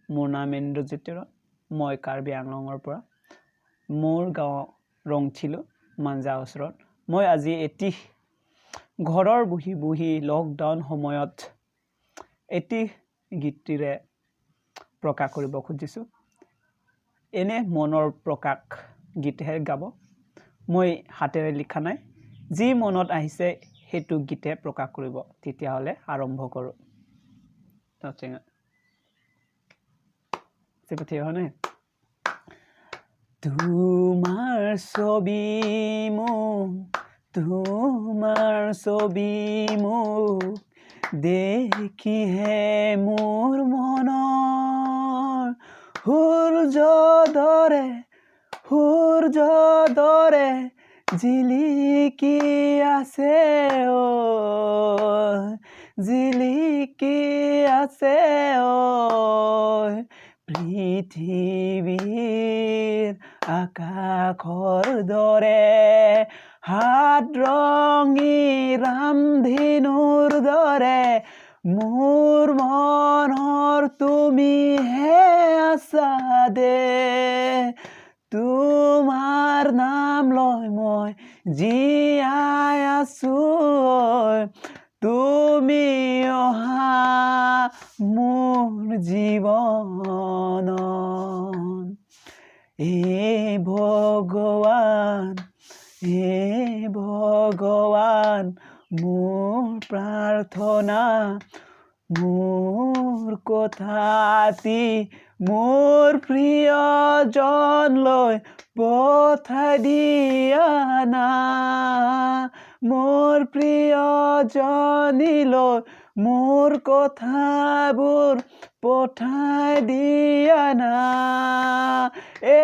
মোৰ নাম ইন্দ্ৰজিৎ তেৰণ। মই কাৰ্বি আংলঙৰ পৰা। মোৰ গাঁও ৰংথিলো, মাঞ্জা ওচৰত। মই আজি এটি ঘৰৰ বহি বহি লকডাউন সময়ত এটি গীতটিৰে প্ৰকাশ কৰিব খুজিছোঁ। এনে মনৰ প্ৰকাশ গীতহে গাব, মই হাতেৰে লিখা নাই। যি মনত আহিছে সেইটো গীতে প্ৰকাশ কৰিব। তেতিয়াহ'লে আৰম্ভ কৰোঁ। তোমাৰ ছবি মোক, তোমাৰ ছবি মোক দেখিহে মোৰ মনৰ সূৰ্য দৰে, সূৰ্য দৰে জিলিকি আছে, অ জিলিকি আছে, অ পৃথিৱীৰ আকাশৰ দৰে, সাত ৰঙী ৰামধেনুৰ দৰে মোৰ মনৰ তুমিহে আছা দে। তোমাৰ নাম লৈ মই জীয়াই আছো, তুমি অহা মোৰ জীৱনত। হে ভগৱান, হে ভগৱান, মোৰ প্ৰাৰ্থনা, মোৰ কথাটি মোৰ প্ৰিয়জনলৈ পঠাই দিয়া না, মোৰ প্ৰিয়জনীলৈ মোৰ কথাবোৰ পঠাই দিয়া না। এ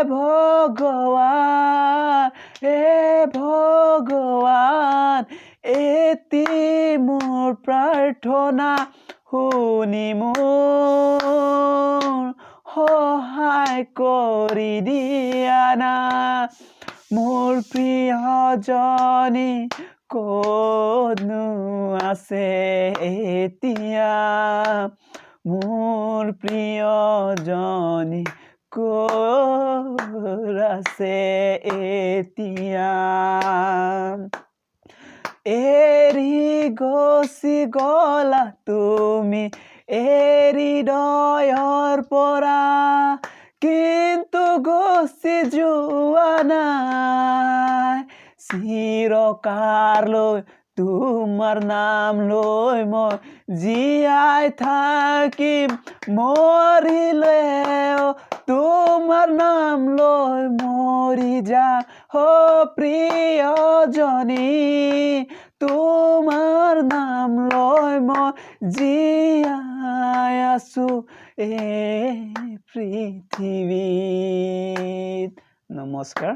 ভগৱান, হে ভগৱান, এটি মোৰ প্ৰাৰ্থনা শুনি মোৰ সহায় কৰি দিয়া না। মোৰ প্ৰিয়জনী ক'তনো আছে এতিয়া, মোৰ প্ৰিয়জনী ক'ত আছে এতিয়া। এৰি গুচি গলা তুমি এৰি হৃদয়ৰ পৰা, কিন্তু গুচি যোৱা নাই। চিৰকাললৈ তোমাৰ নাম লৈ মই জীয়াই থাকিম, মৰিলেও তোমাৰ নাম লৈ মৰি যাম। হ প্ৰিয়জনী, তোমাৰ নাম লৈ মই জীয়াই আছো এই পৃথিৱীত। নমস্কাৰ।